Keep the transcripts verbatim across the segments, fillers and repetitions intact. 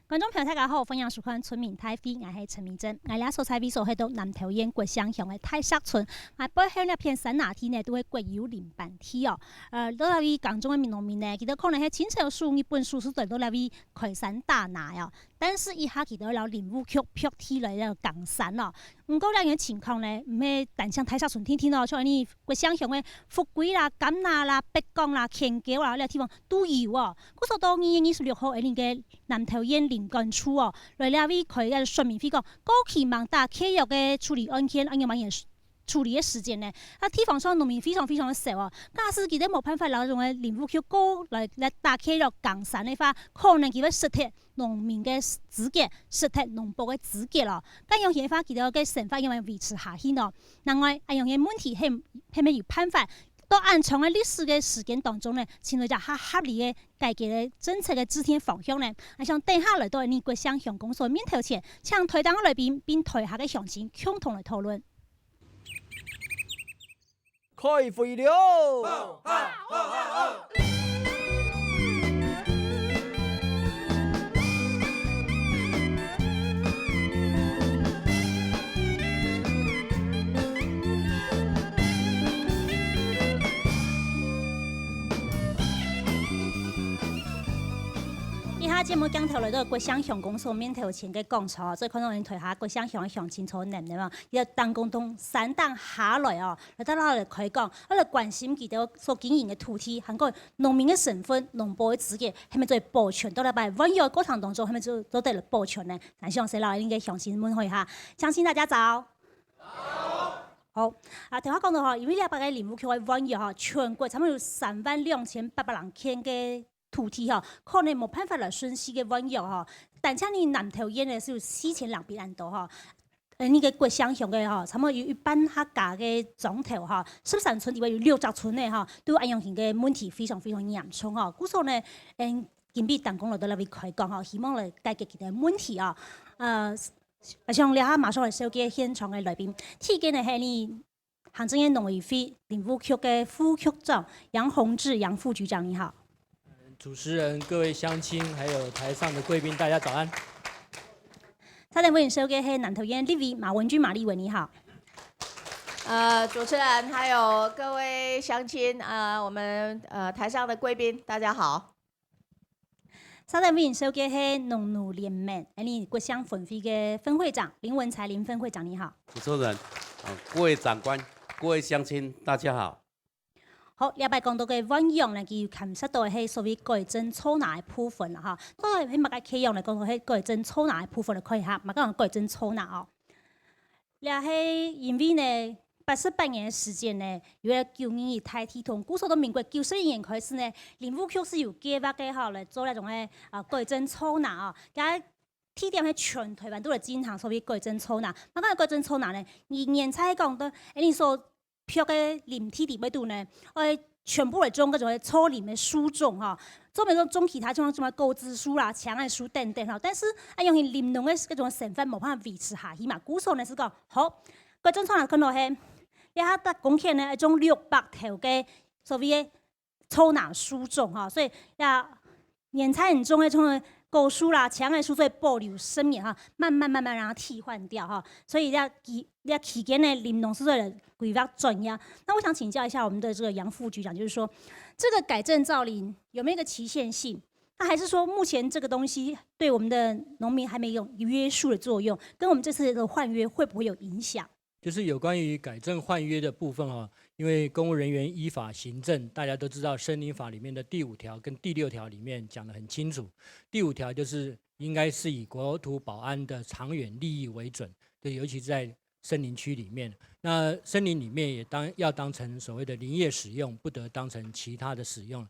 觀眾朋友，大家好，歡迎收看《村民大會》，𠊎係陳明真。𠊎這所在位所係到南投縣國姓鄉个大石村，𠊎背後這片山林地呢，都係國有林班地哦。呃，到這位耕種个農民呢，佢兜可能係清朝時日本書係對到這位開山打林哦，但是這下佢兜摎林務局拍地來了耕山哦。毋過這樣个情況呢，毋係單淨大石村定定哦，像恁呢國姓鄉个福歸啦、柑仔啦、北港啦、牽溝啦，這地方都有哦。故所到二月二十六號，恁呢个南投縣林管處哦，來這位開个說明會講，過去吂打契約个處理案件，恁樣吂處理个時間呢，啊地方上農民非常非常个少哦。假使佢兜無辦法摎這種个林務局過來，來打契約耕山个話，可能佢會失去農民个資格，失去農保个資格咯。恁樣个話，佢兜个生活仰會維持下去呢？另外，恁樣个問題係，係毋係有辦法到恁長个歷史个時間當中呢，尋到一隻較合理个解決个政策个制定方向呢？𠊎想等下來到𠊎等國姓鄉公所面頭前，請台頂个來賓並台下个鄉親共同來討論。開會了！這下節目鏡頭來到國姓鄉公所面頭前个廣場，所以看到𠊎等台下國姓鄉个鄉親坐等等嘛，佢兜當中從山頂下來哦，來到這來開講，來關心佢兜所經營个土地，還過農民个身份、農保个資格，係毋係做得保全？到這擺換約个過程當中，係毋係做，做得保全呢？𠊎想先摎𠊎等个鄉親問候一下，鄉親大家早。好，啊，頭下講到吼，因為這擺个林務局个換約吼，全國差不多有三萬兩千八百零間个土地吼，可能無辦法來順序个換約吼。單淨你南投縣呢，係有四千零筆恁多吼。呃，你个國姓鄉个吼，差不多有一半客家个庄頭吼，十三村裡背有六隻村个吼，都有恁樣型个問題非常非常嚴重吼。故所呢，嗯，今晡日當中來到這位開講吼，希望來解決佢个問題哦。呃，像這下馬上來紹介現場个來賓，第一个呢係你 行政院農委會林務局个副局長楊宏志楊副局長，你好。主持人、各位鄉親，還有台上的貴賓，大家早安。再來為你紹介係南投縣立委馬文君馬立委，你好。呃，主持人還有各位鄉親，呃，我們，呃，台上的貴賓，大家好。 再來為你紹介係農奴聯盟，恁呢國姓分會个分會長林文才林分會長，你好。主持人，啊，各位長官，各位鄉親，大家好。好，這擺講到个換約呢，佢有牽涉到係所謂改正錯誤个部分啦，吼。到底係麼个契約呢？講到係改正錯誤个部分來看一下，麼个講改正錯誤哦。 這係因為呢，八十八年个時間呢，有个九二一大地動，故所到民國九十一年開始呢，林務局係有計畫个吼，來做這種个，呃，改正錯誤哦。該地點係全台灣都來進行所謂改正錯誤。麼个改正錯誤呢？你原在講到，欸，你所 標个林地裡背肚呢，愛全部來種該種个草林个樹種吼，做毋得種其他，像，像果子樹啦、青个樹等等吼。但是，啊，因為林農个該種生活無辦法維持下去嘛，故所呢係講，好，該種草林看到係，這下逐公頃呢，愛種六百頭个所謂个草林樹種吼，所以這 原在你種个，種个果樹啦、青个樹，做得保留生命哈，慢慢慢慢讓它替換掉哈。所以這期，這期間呢，林農是做得規劃轉型。那我想請教一下我們的這個楊副局長，就是說，這個改正造林有沒有一個期限性？那還是說目前這個東西對我們的農民還沒有約束的作用，跟我們這次的換約會不會有影響？ 就是有關於改正換約的部分哦，因為公務人員依法行政，大家都知道森林法裡面的第五條跟第六條裡面講得很清楚。第五條就是應該是以國土保安的長遠利益為準，就尤其在森林區裡面。那森林裡面也當，要當成所謂的林業使用，不得當成其他的使用。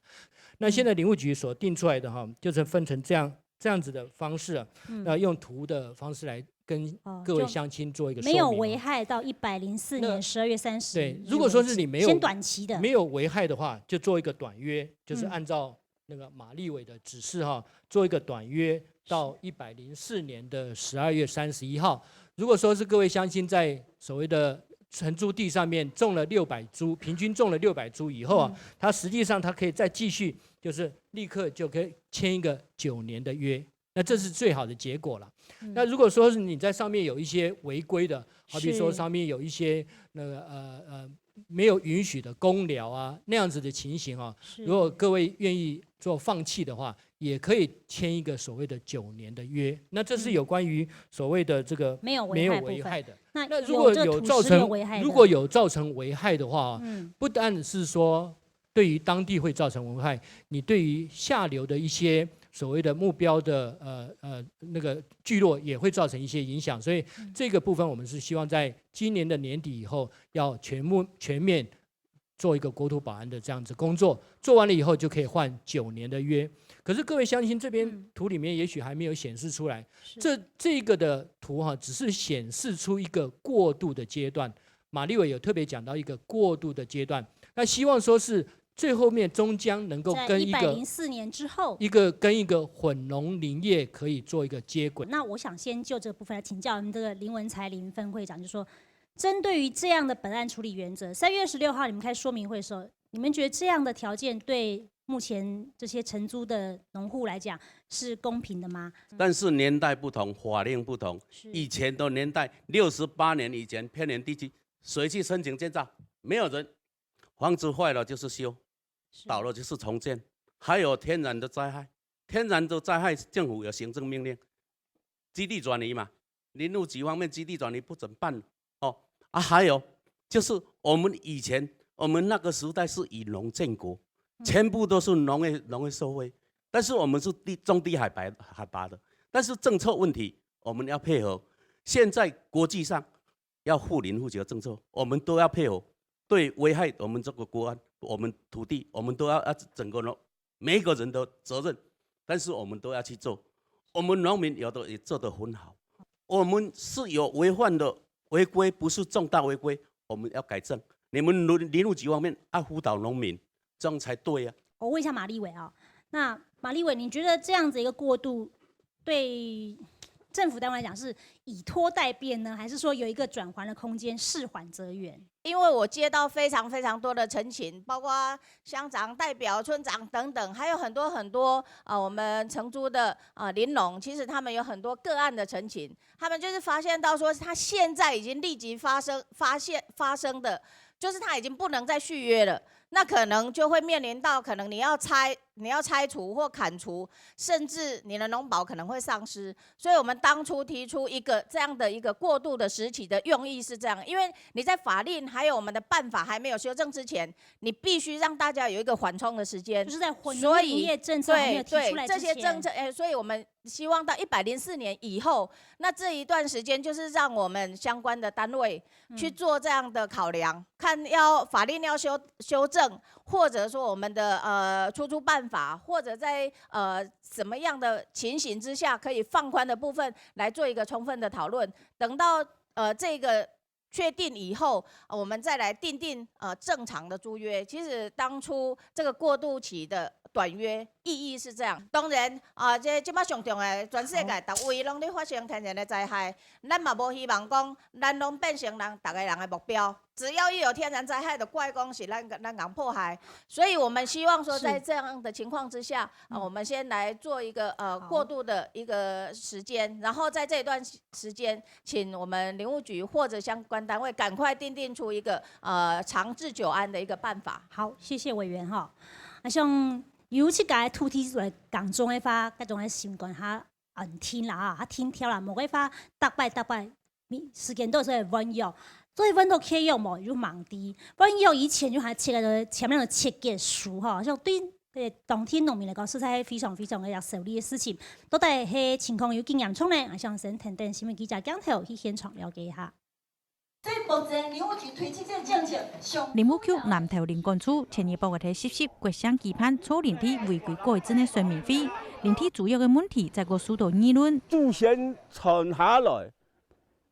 那現在林務局所定出來的哈，就是分成這樣，這樣子的方式啊，嗯。那用圖的方式來跟各位鄉親做一個說明哦。哦，就沒有危害到一百零四年十二月三十一日為止，對，如果說是你沒有，先短期的。沒有危害的話，就做一個短約，就是按照那個馬立委的指示哈，做一個短約到一百零四年的十二月三十一號。如果說是各位鄉親在所謂的承租地上面種了六百株，平均種了六百株以後啊，嗯。它實際上它可以再繼續，就是立刻就可以簽一個九年的約。那这是最好的结果了。那如果说是你在上面有一些违规的，好比说上面有一些那个呃呃没有允许的工寮啊那样子的情形啊，如果各位愿意做放弃的话，也可以签一个所谓的九年的约。那这是有关于所谓的这个没有没有危害部分。危害的。那那如果有这个土石造成有危害的如果有造成危害的话，嗯不但是说对于当地会造成危害，你对于下流的一些所谓的目标的呃呃那个聚落也会造成一些影响，所以这个部分我们是希望在今年的年底以后要全部全面做一个国土保安的这样子工作，做完了以后就可以换九年的约。可是各位乡亲，这边图里面也许还没有显示出来，这这个的图哈，只是显示出一个过渡的阶段。马立委有特别讲到一个过渡的阶段，那希望说是最后面终将能够在跟一个一百零四年之后，一个跟一个混农林业可以做一个接轨。那我想先就这个部分来请教我们这个林文才林分会长，就是说，针对于这样的本案处理原则，三月十六号你们开说明会的时候，你们觉得这样的条件对目前这些承租的农户来讲是公平的吗？但是年代不同，法令不同。是以前的年代，六十八年以前，偏远地区谁去申请建造？没有人。房子坏了就是修，是倒了就是重建，还有天然的灾害。天然的灾害，政府有行政命令，基地转移嘛，林务局方面基地转移不准办哦。啊，还有就是我们以前我们那个时代是以农建国，全部都是农业农业社会，但是我们是低中低海拔海拔的，但是政策问题我们要配合。现在国际上要护林护学政策，我们都要配合，对危害我们这个国安、我们土地，我们都要要整个农每一个人的责任，但是我们都要去做。我们农民有的也做得很好，我们是有违反的违规，不是重大违规，我们要改正。你们林林务局方面要辅导农民，这样才对呀、我问一下马立委啊，那马立委，你觉得这样子一个过渡，对政府单位来讲是以拖待变呢，还是说有一个转圜的空间，事缓则圆？因为我接到非常非常多的陈情，包括乡长代表、村长等等，还有很多很多呃我们承租的呃林农，其实他们有很多个案的陈情，他们就是发现到说，他现在已经立即发生发现发生的，就是他已经不能再续约了，那可能就会面临到可能你要拆你要拆除或砍除，甚至你的农保可能会丧失。所以我们当初提出一个这样的一个过渡的时期的用意是这样，因为你在法令还有我们的办法还没有修正之前，你必须让大家有一个缓冲的时间，就是在混所以农业政策还没有提出来之前，对对这些政策，哎，所以我们希望到一百零四年以后，那这一段时间就是让我们相关的单位去做这样的考量，看要法令要修修正，或者说我们的呃出租办法，或者在呃什么样的情形之下可以放宽的部分来做一个充分的讨论。等到呃这个确定以后，呃我们再来订定呃正常的租约。其实当初这个过渡期的短约意义是这样，当然啊、这这马上重要的，全世界逐位拢咧发生天然的灾害，咱嘛无希望讲咱拢变成人逐个人的目标。只要一有天然灾害，就怪讲是咱咱人迫害。所以我们希望说，是在这样的情况之下，啊，我们先来做一个呃过渡的一个时间，然后在这一段时间，请我们林务局或者相关单位赶快订定出一个呃长治久安的一个办法。好，谢谢委员哈。啊，像有自家个土地来耕种个话，該種个心肝較安定啦，哈，較定調啦，無个話，逐擺逐擺，時間都係會換約，所以換到契約無，就忙啲。換約以前就還簽个簽那個切結書哈，像對呃當地農民來講，實在係非常非常个要受力个事情。到底係情況有幾嚴重呢？啊，想先等等新聞記者鏡頭去現場了解一下。對目前林務局推出這个政策上林務局南投林管處前日八月底十七國姓舉辦造林地違規改正个說明會，林地主要个問題再過受到議論。祖先傳下來，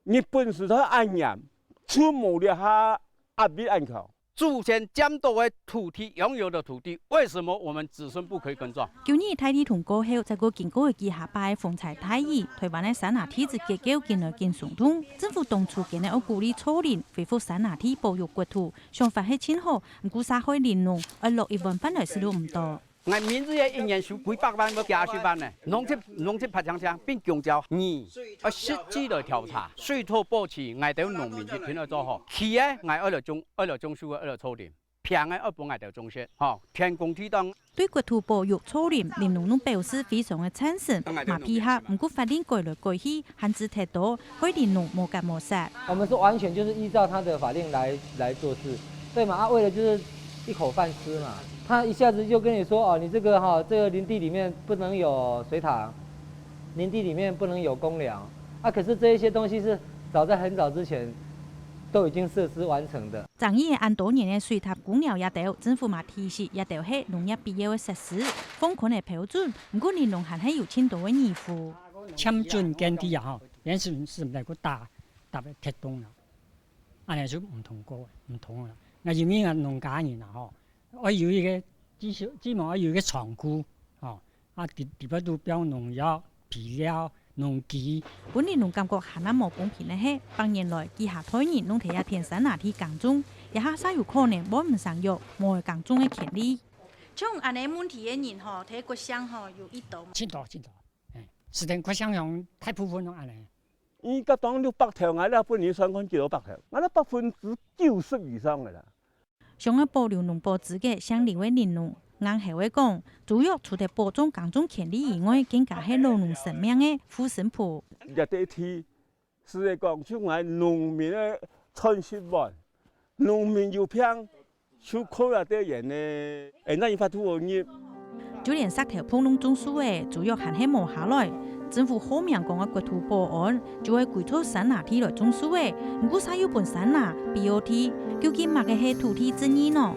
日本時代恁嚴，就無這下壓迫恁強。祖先佔到个土地，擁有的土地，為什麼我們子孫不可以耕種？舊年大地動過後，再過經過幾下擺个風颱大雨，台灣个山林地質結構緊來緊鬆動。政府當初堅定愛鼓勵造林，恢復山林地保育國土，想法係盡好，毋過殺害林農，愛落一碗飯來食都毋多。𠊎明日个一年收幾百萬，愛幾下十萬呢？農直，農直白淨淨，變強調，你愛實際來調查，水土保持，𠊎兜農民一定愛做好。起个，𠊎愛來種，愛來種樹，愛來造林。 平个愛分𠊎兜種食，吼，天公地當。對國土保育、造林，林農攏表示非常个贊成，嘛配合，毋過法令改來改去，限制忒多，害林農無結無煞。我们是完全就是依照他的法令来来做事，对嘛？啊，为了就是一口饭吃嘛。他一下子就跟你说，哦，你这个哈，这个林地里面不能有水塘，林地里面不能有公寮，啊，可是这一些东西是早在很早之前都已经设施完成的。 爭議个恁多年个水塔、公寮這兜，政府嘛提示這兜係農業必要个設施，放寬个標準，毋過林農還係有盡多个疑惑。簽證跟地啊吼，原始是毋係个大大个鐵桶啦，恁樣就毋通過，毋通啦。那因為啊農家人啊吼，愛有一個至少至少愛有一個倉庫吼，啊地地方都放農藥、肥料、農機。 分林農感覺還較無公平个係，百年來幾下代人攏在這片山林地耕種，這下煞有可能會毋生育，無了耕種个權利。像恁樣問題个人吼，在國姓吼有一兜嘛。盡多盡多，哎，係等國姓鄉大部分攏恁樣。伊甲當六百頭，𠊎這分你算看幾多百頭，𠊎這百分之九十以上个啦。 想愛保留農保資格姓劉个林農，硬喉个講，豬肉除忒保障耕種權利以外，更加係老農生命个護身符。這塊地，實在講，就𠊎農民个喘息碗，農民有病，就靠這兜人呢，會哪有法度活入？ 就連石頭埔攏種樹仔，豬肉還係無下來。政府號名講愛國土保安，就愛歸座山林地來種樹仔，毋過煞又分山林B O T，究竟麼个係土地正義呢？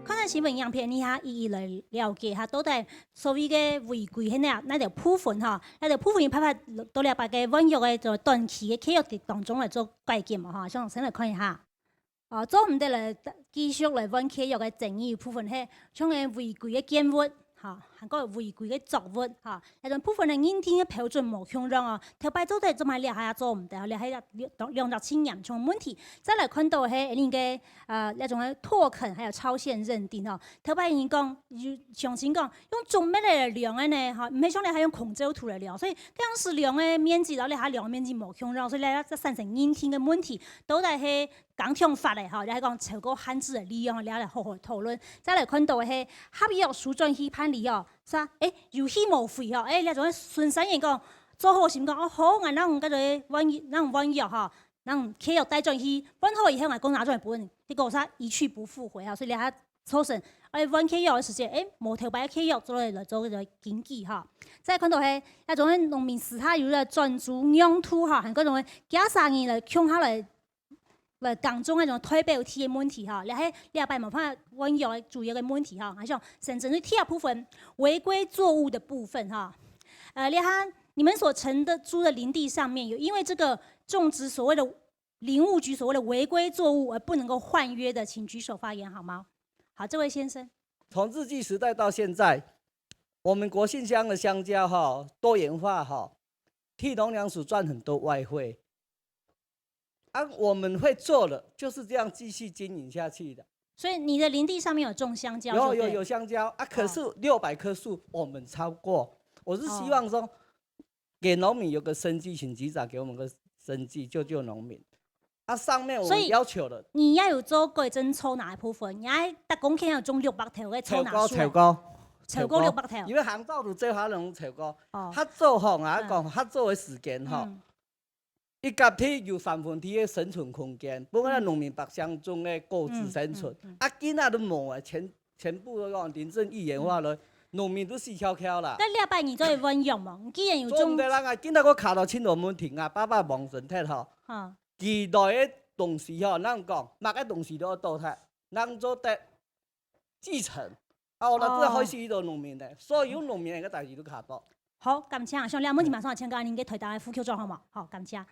看了新聞影片，你還一一來了解下，到底所謂个違規係哪哪條部分吼，哪條部分有辦法到了解个換約个做短期个契約當中來做改革嘛吼，想先來看一下。 哦，做毋得來繼續來換契約个爭議部分係，像个違規个建物，吼，還過違規个作物，吼，這種部分个認定个標準無共樣哦。頭擺做得做麼个這下也做毋得，這係兩兩隻盡嚴重个問題。再來看到係恁个呃，這種个拓墾還有超限認定吼，頭擺人講，有鄉親講，用種物來量个呢，吼，毋係像這下用空照圖來量，所以該樣式量个面積，然後這下量个面積無共樣，所以這這產生認定个問題，到底係 耕場法个吼，也係講超過限制个利用，這來好好討論。再來看到个係合約書轉去辦理哦，是啊，誒，有去無回哦，誒，這種个孫三爺講，做好心講，哦好，𠊎讓該個換，讓換約吼，讓契約帶轉去，換好以後𠊎講拿轉來分你，結果啥一去不復回哈，所以這下造成，誒，換契約个時間，誒，無頭擺契約做來來做个登記哈。再看到係，這種个農民私下有个轉租用途哈，還各種个幾儕人來共下來 來耕種該種代表地个問題哈，這係這擺無辦法換約个主要个問題哈。啊，像深圳个第二部分違規作物的部分哈，呃，這下你們所承的租的林地上面有因為這個種植所謂的林務局所謂的違規作物而不能夠換約的，請舉手發言好嗎？好，這位先生。从日据时代到现在，我们国姓乡的香蕉哈多元化哈，替农粮署赚很多外汇。 啊，我们会做了，就是这样继续经营下去的。所以你的林地上面有种香蕉，有有有香蕉啊，可是六百棵树我们超过。我是希望说，给农民有个生计，请局长给我们个生计，救救农民。啊，上面我们要求了，你也有做过征收哪一部分？你还搭工钱要种六百头个抽超过哪出来？超过超过六百头。因为行照都最好能超过。哦，合作吼，我讲合作的时间吼。嗯一甲地有三分地的生存空间，不过农民百姓种个果子生存，嗯嗯啊，今仔都无啊，全全部都讲林政一元化了，农民都死翘翘啦。但礼拜二做会运用嘛，你既然有种做毋，得啦，今仔我卡到青龙门亭啊，爸爸忙神忒吼，哈，期待的东西吼，人讲，么个东西都要倒忒，人做得继承。啊，我这开始遇到农民的，所以有农民个代志都卡到。好，感谢啊，像两问题马上要请教您给台大的副校长好吗？好，感谢。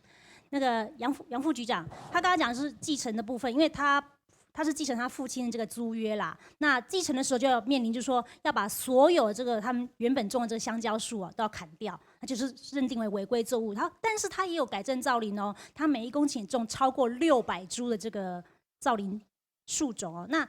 那个杨副杨副局长，他刚刚讲的是继承的部分，因为他他是继承他父亲的这个租约啦。那继承的时候就要面临，就是说要把所有这个他们原本种的这个香蕉树啊都要砍掉，那就是认定为违规作物。他但是他也有改正造林哦，他每一公顷种超过六百株的这个造林树种哦。那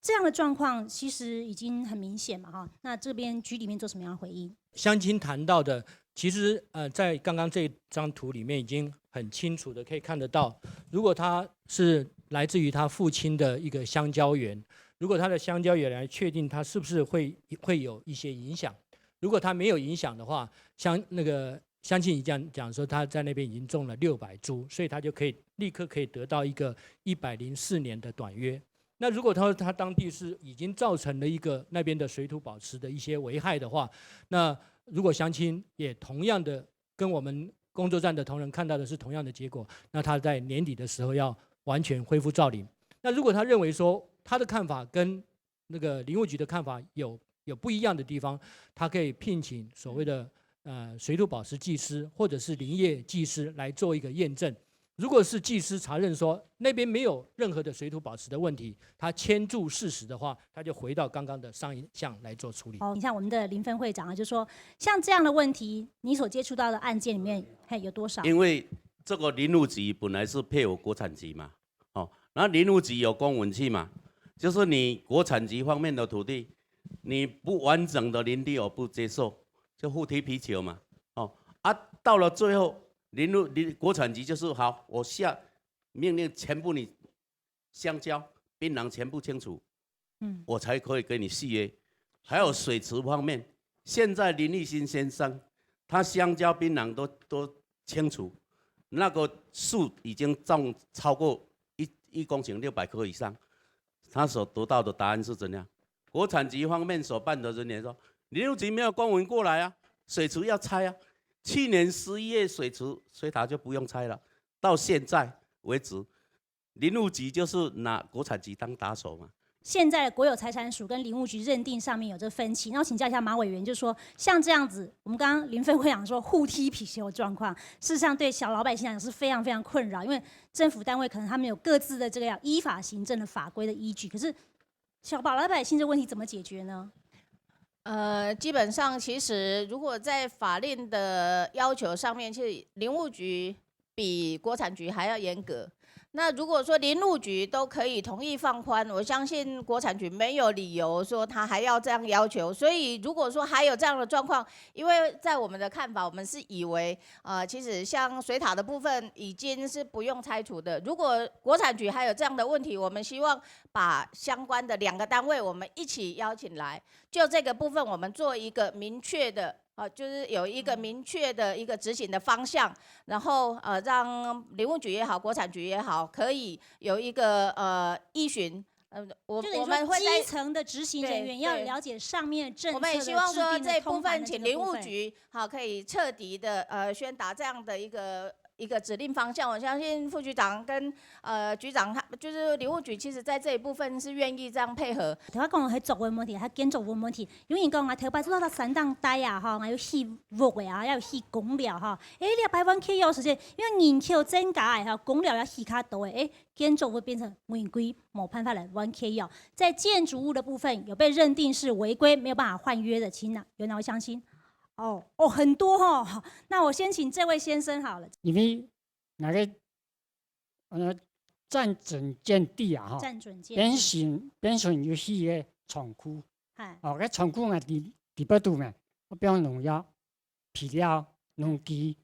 这样的状况其实已经很明显嘛，哈。那这边局里面做什么样的回应？乡亲谈到的，其实呃，在刚刚这张图里面已经很清楚的可以看得到，如果他是来自于他父亲的一个相交源，如果他的相交源来确定他是不是会会有一些影响，如果他没有影响的话，像那个乡亲已经讲说他在那边已经种了六百株，所以他就可以立刻可以得到一个一百零四年的短约。那如果他他当地是已经造成了一个那边的水土保持的一些危害的话，那如果乡亲也同样的跟我们工作站的同仁看到的是同样的结果，那他在年底的时候要完全恢复造林。那如果他认为说他的看法跟那个林务局的看法有有不一样的地方，他可以聘请所谓的呃水土保持技师或者是林业技师来做一个验证。如果是技师查认说那边没有任何的水土保持的问题，他签注事实的话，他就回到刚刚的上一项来做处理。哦，你像我们的林分会长啊，就说像这样的问题，你所接触到的案件里面，嘿，有多少？因为这个林务局本来是配合国产局嘛，哦，那林务局有公文去嘛，就是你国产局方面的土地，你不完整的林地我不接受，就互踢皮球嘛，哦，啊，到了最后，林务林国产局就是好，我下命令全部你香蕉、槟榔全部清除，嗯，我才可以给你续约。还有水池方面，现在林立新先生他香蕉、槟榔都都清除，那个树已经种超过一一公顷六百棵以上，他所得到的答案是怎样？国产局方面所办的人员说，林务局没有公文过来啊，水池要拆啊。去年十一月水池水塔就不用拆了，到现在为止，林务局就是拿国产局当打手嘛。现在的国有财产署跟林务局认定上面有这分歧，那我请教一下马委员，就说像这样子，我们刚刚林分会长说互踢皮球的状况，事实上对小老百姓来讲是非常非常困扰，因为政府单位可能他们有各自的这个要依法行政的法规的依据，可是小老百姓这问题怎么解决呢？呃，基本上其实如果在法令的要求上面，其实林务局比国产局还要严格。那如果说林务局都可以同意放宽，我相信国产局没有理由说他还要这样要求。所以如果说还有这样的状况，因为在我们的看法，我们是以为，呃，其实像水塔的部分已经是不用拆除的。如果国产局还有这样的问题，我们希望把相关的两个单位我们一起邀请来，就这个部分我们做一个明确的。啊，就是有一个明确的一个执行的方向，然后呃，让林务局也好，国产局也好，可以有一个呃依循。呃，我就等于说我们会在基层的执行人员对对要了解上面的政策的我们也希望说制定的这一部通盘的分请林务这个部分局好可以彻底的呃宣达这样的一个一个指令方向。我相信副局长跟呃局长他就是林务局，其实在这一部分是愿意这样配合。頭先講係作物問題，係建築物問題。有人講啊，頭擺做到山頂低啊，吼，還有起屋个啊，還有起公寮吼。誒，你擺灣溪哦，時間，因為人口增加誒，吼，公寮要起較多誒，誒，建築物變成違規，無辦法來灣溪哦。在建築物的部分有被認定是違規，沒有辦法換約的，請哪有哪位鄉親？哦哦，很多吼。那我先請這位先生好了。因為那个呃占准建地啊，吼，占准建變地，成變成有四个廠區，嗨，哦，个廠區啊，地地不度嘛，我放農藥、肥料、農機，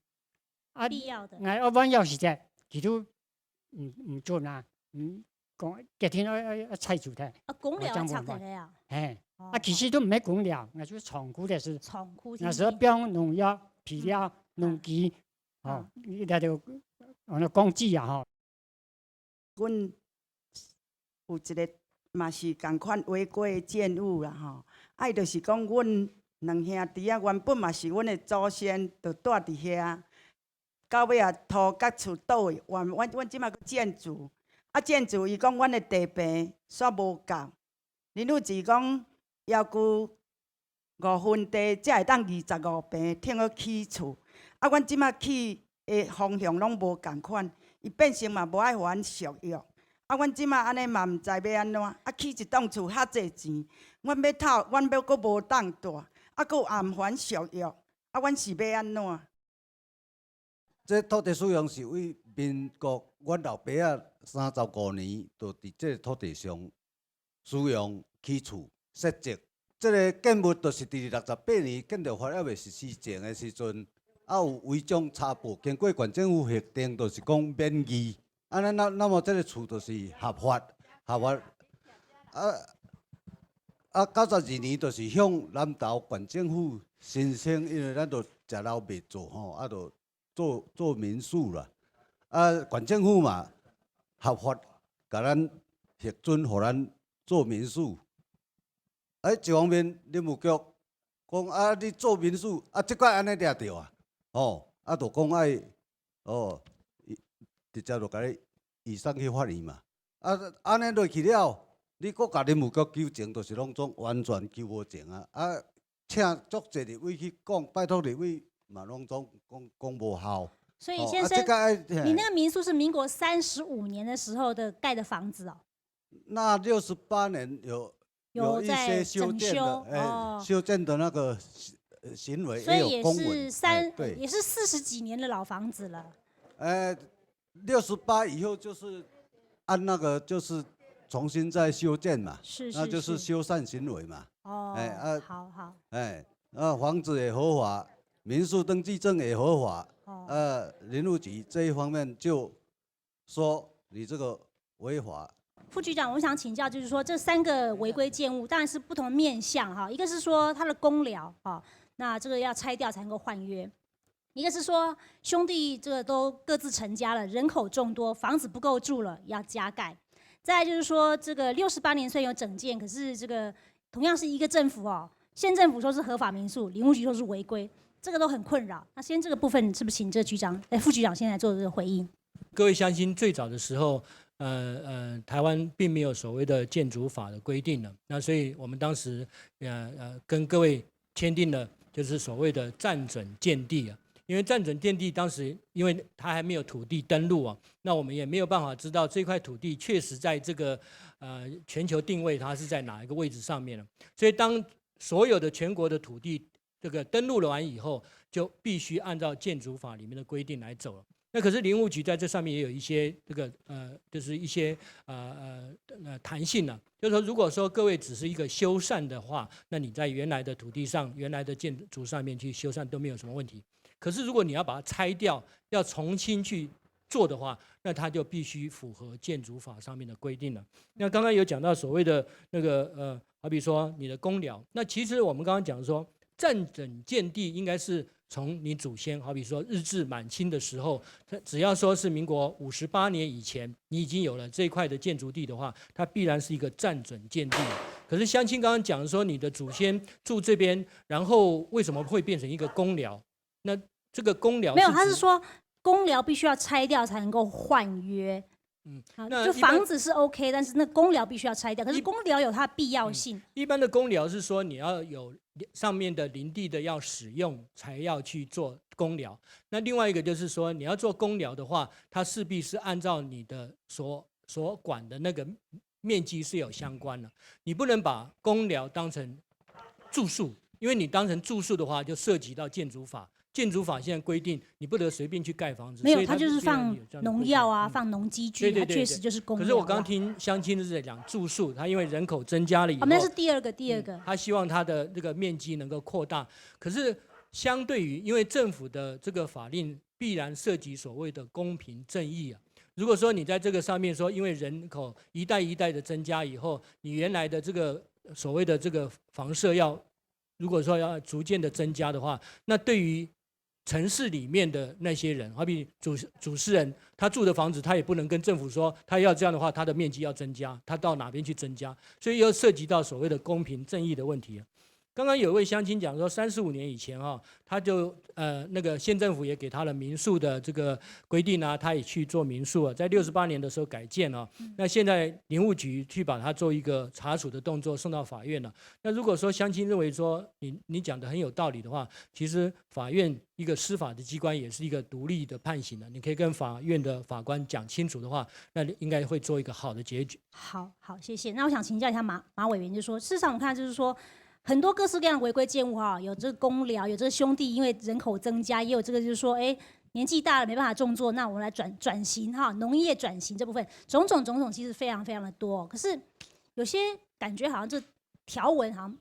啊，必要的。哎，我萬要時節，佢都毋毋准啊，嗯，講決定要要要拆除忒，啊，公寮要拆我講無辦法忒个啊。嘿，哦啊，其實都毋係公寮，那就係廠區个事，廠區那時候放農藥、肥料、農機，哦，那就我講工資啊，吼。 阮有一个嘛是共款違規的建物啦吼，啊，伊就是講阮兩兄弟啊，原本嘛是阮的祖先就蹛佇遐，到尾啊，塗甲厝倒去，阮阮阮即馬建築，啊，建築伊講阮的地坪煞無夠，林務局講要求 五分地才會當二十五坪，通好起厝。啊，阮即馬起的方向攏無共款，伊變成嘛無愛予阮續約。啊，阮即馬安尼嘛毋知欲安怎，啊，起一棟厝遐濟錢，阮欲透，阮欲閣無當蹛，啊，閣有也毋予阮續約，啊，阮是欲安怎？ 這土地使用是為民國阮老爸仔三十五年就佇這土地上使用、起厝、設籍。這个建物就是佇六十八年建築法猶未實施前的時陣，啊有違章查埔，經過縣政府核定，就是講免議。啊，那，那，那麼這个厝就是合法，合法。啊，啊，九十二年就是向南投縣政府申請，因為咱都食老袂做吼，啊，就做，做民宿啦。啊，縣政府嘛，合法，共咱核准，予咱做民宿。欸，一方面，林務局講啊，你做民宿啊，這个按呢掠著啊，吼，啊，就講愛，哦，直接就共你移送去法院嘛。啊，按呢落去了，你閣共林務局糾正，就是攏總完全糾無正啊。啊，請足濟立委去講，拜託立委嘛攏總講，講無效。所以先生，哦，啊，這个愛，嘿你那个民宿是民国三十五年的时候的盖的房子哦？那六十八年有有一些在修建的，整修哎，哦修建的那个行呃行为所以也有公文，是三哎，对，也是四十几年的老房子了。哎，六十八以后就是按那个就是重新再修建嘛，是是那就是修缮行为嘛，哦，哎啊好好，哎，那房子也合法，民宿登记证也合法，哦。呃，林务局这一方面就说你这个违法，副局长，我想请教，就是说这三个违规建物，当然是不同面向哈，一个是说它的公寮哈，那这个要拆掉才能够换约。一个是说兄弟这个都各自成家了，人口众多，房子不够住了，要加盖。再来就是说，这个六十八年虽然有整建，可是这个同样是一个政府哦，县政府说是合法民宿，林务局说是违规，这个都很困扰。那先这个部分是不是请这局长，哎，副局长先来做这个回应？各位乡亲，最早的时候，呃呃，台湾并没有所谓的建筑法的规定了，那所以我们当时呃呃跟各位签订了就是所谓的暂准建地啊，因为暂准建地当时因为它还没有土地登录啊，那我们也没有办法知道这块土地确实在这个呃全球定位它是在哪一个位置上面了，所以当所有的全国的土地这个登录了完以后，就必须按照建筑法里面的规定来走了。那可是林务局在这上面也有一些这个呃，就是一些呃呃呃弹性呢、就是说，如果说各位只是一个修缮的话，那你在原来的土地上、原来的建筑上面去修缮都没有什么问题。可是如果你要把它拆掉，要重新去做的话，那它就必须符合建筑法上面的规定了。那刚刚有讲到所谓的那个呃，好比说你的公寮，那其实我们刚刚讲说，暂准建地应该是从你祖先，好比说日治满清的时候，它只要说是民国五十八年以前，你已经有了这一块的建筑地的话，它必然是一个暂准建地。可是乡亲刚刚讲说，你的祖先住这边，然后为什么会变成一个公寮？那这个公寮没有，指他是说公寮必须要拆掉才能够换约。嗯，啊，那一般就房子是 OK，但是那公寮必须要拆掉，可是一公寮有它的必要性。一般的公寮是说你要有上面的林地的要使用才要去做公寮。那另外一个就是说，你要做公寮的话，它势必是按照你的所所管的那个面积是有相关的，你不能把公寮当成住宿，因为你当成住宿的话，就涉及到建筑法。建筑法现在规定，你不得随便去盖房子。没有，所以它它就是放既然有这样的规定农药啊，嗯放农机具，对对它确实对就是公寮啦。可是我刚刚听乡亲是在讲住宿，他因为人口增加了以后，哦，那是第二个，第二个。他希望他的这个面积能够扩大。可是相对于，因为政府的这个法令必然涉及所谓的公平正义啊。如果说你在这个上面说，因为人口一代一代的增加以后，你原来的这个所谓的这个房舍要，如果说要逐渐的增加的话，那对于城市里面的那些人，好比主主持人，他住的房子，他也不能跟政府说，他要这样的话，他的面积要增加，他到哪边去增加？所以又涉及到所谓的公平正义的问题啊。刚刚有一位乡亲讲说，三十五年以前哈、他就呃那个县政府也给他了民宿的这个规定啊，他也去做民宿啊，在六十八年的时候改建啊。那现在林务局去把它做一个查处的动作，送到法院了。那如果说乡亲认为说你你讲的很有道理的话，其实法院一个司法的机关也是一个独立的判刑的，你可以跟法院的法官讲清楚的话，那应该会做一个好的结局。好好，谢谢。那我想请教一下马马委员，就是说，事实上我们看就是说，很多各式各样的违规建物哈，有这个公寮，有这个兄弟，因为人口增加，也有这个就是说，哎，年纪大了没办法种作，那我们来转转型哈，农业转型这部分，种种种种，其实非常非常的多。可是有些感觉好像这条文好像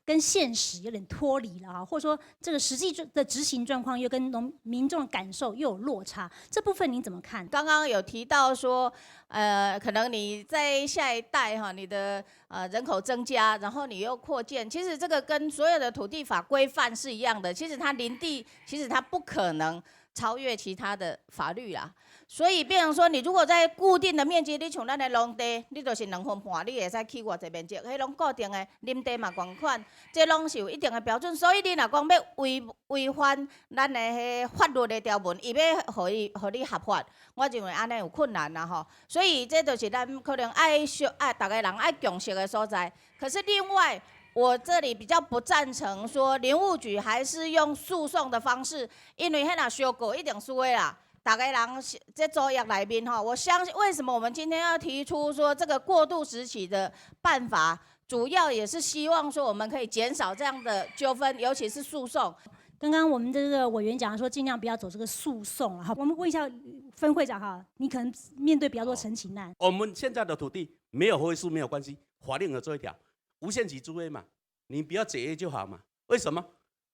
跟现实有点脱离了哈，或者说这个实际的执行状况又跟农民众的感受又有落差，这部分您怎么看？刚刚有提到说，呃，可能你在下一代哈，你的呃人口增加，然后你又扩建，其实这个跟所有的土地法规范是一样的。其实它林地，其实它不可能超越其他的法律啦。所以变成说，你如果在固定的面积，你像咱的农地，你就是两分半，你会使起偌济面积，迄拢固定的，林地嘛同款，这拢是有一定的标准。所以你若讲要违违反咱的迄法律的条文，伊要互伊互你合法，我认为安尼有困难啦吼。所以这就是咱可能爱小爱大家人爱共识的所在。可是另外，我这里比较不赞成说林务局还是用诉讼的方式，因为迄若相告一定输的啦。大家人是这作业内面吼，我相信为什么我们今天要提出说这个过渡时期的办法，主要也是希望说我们可以减少这样的纠纷，尤其是诉讼。刚刚我们这个委员讲说，尽量不要走这个诉讼了哈。我们问一下分会长哈，你可能面对比较多陈情案。我们现在的土地没有合约书没有关系，法令有做一条，无限期租约嘛，你不要解约就好嘛。为什么？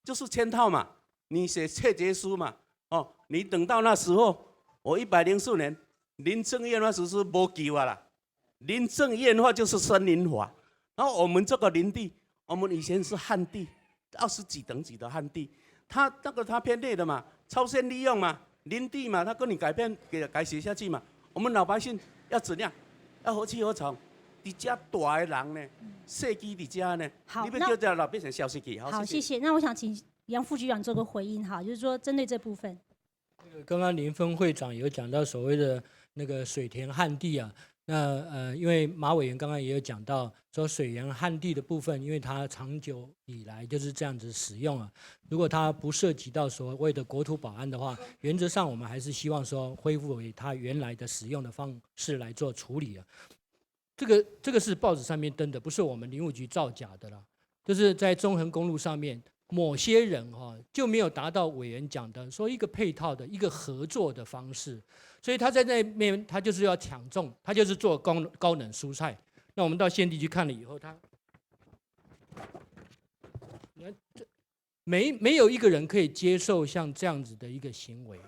就是签套嘛，你写切结书嘛，哦，你等到那时候，我一百零四年林郑月娥那时是无救啊啦，林郑月娥就是森林法，然后我们这个林地，我们以前是旱地，二十几等级的旱地，他那个他偏内的嘛，超限利用嘛，林地嘛，他跟你改变给改写下去嘛，我们老百姓要怎样？要何去何从？你家大的人呢，设计你家呢，好，你不要叫老百姓消失去。好，谢谢。那我想请杨副局长做个回应哈，就是说针对这部分。刚刚林分会长有讲到所谓的那个水田旱地啊，那呃，因为马委员刚刚也有讲到说水田旱地的部分，因为它长久以来就是这样子使用啊，如果它不涉及到所谓的国土保安的话，原则上我们还是希望说恢复为它原来的使用的方式来做处理啊。这个这个是报纸上面登的，不是我们林务局造假的啦。就是在中横公路上面，某些人哈、就没有达到委员讲的说一个配套的一个合作的方式，所以他在那面他就是要抢种，他就是做高高冷蔬菜。那我们到现地去看了以后，他没没有一个人可以接受像这样子的一个行为。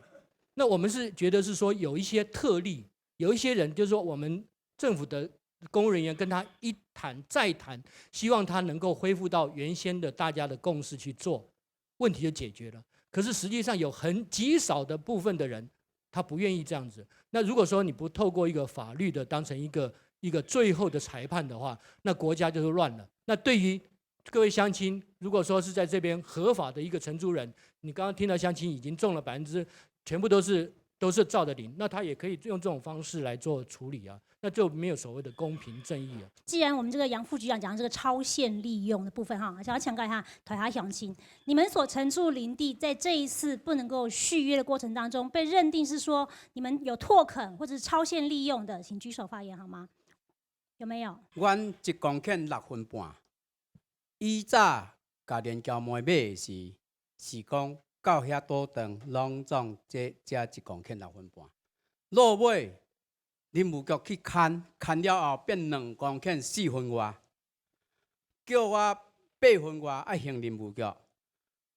那我们是觉得是说有一些特例，有一些人就是说我们政府的公务人员跟他一谈再谈，希望他能够恢复到原先的大家的共识去做，问题就解决了。可是实际上有很极少的部分的人，他不愿意这样子。那如果说你不透过一个法律的当成一个一个最后的裁判的话，那国家就是乱了。那对于各位乡亲，如果说是在这边合法的一个承租人，你刚刚听到乡亲已经种了百分之，全部都是都是照着领，那他也可以用这种方式来做处理啊，那就没有所谓的公平正义啊。既然我们这个杨副局长讲这个超限利用的部分哈，想要强调一下，台下乡亲，你们所承租林地在这一次不能够续约的过程当中，被认定是说你们有拓垦或者是超限利用的，请举手发言好吗？有没有？阮一公頃六分半，以早甲连桥门买的时，是讲到遐倒轉，攏總这只一公頃六分半。落尾，林務局去勘，勘了后变两公頃四分外，叫我八分外爱还林務局。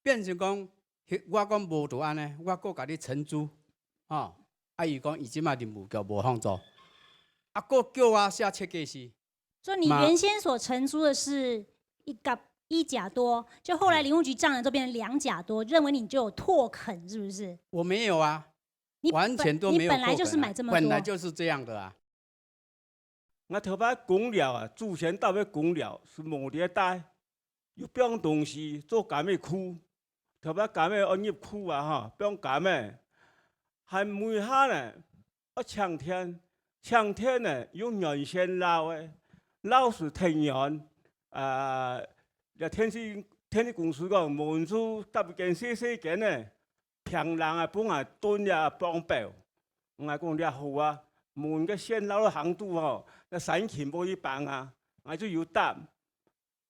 变成讲，我讲无就安尼，我过甲你承租，吼，啊伊讲伊即马林务局无放租，啊过叫我写设计书，所以你原先所承租的是一甲一甲多，就后来林务局涨了之后变成两甲多，认为你就有拓垦，是不是？我没有啊，你完全都没有你本来就是买这么多，本来就是这样的啊。 𠊎頭擺工寮啊，祖先搭个工寮是無這帶，又放東西做柑仔區。頭擺柑仔愛入區啊吼，放柑仔，還尾下呢，愛請田，請田呢用原先撈个，撈時忒遠，啊，這電力電力公司講，無人就搭一間細細間呢， 平人啊，分𠊎蹲這放表。𠊎講這好啊，門个線撈到行肚吼，這山勤無去幫啊，𠊎就有搭。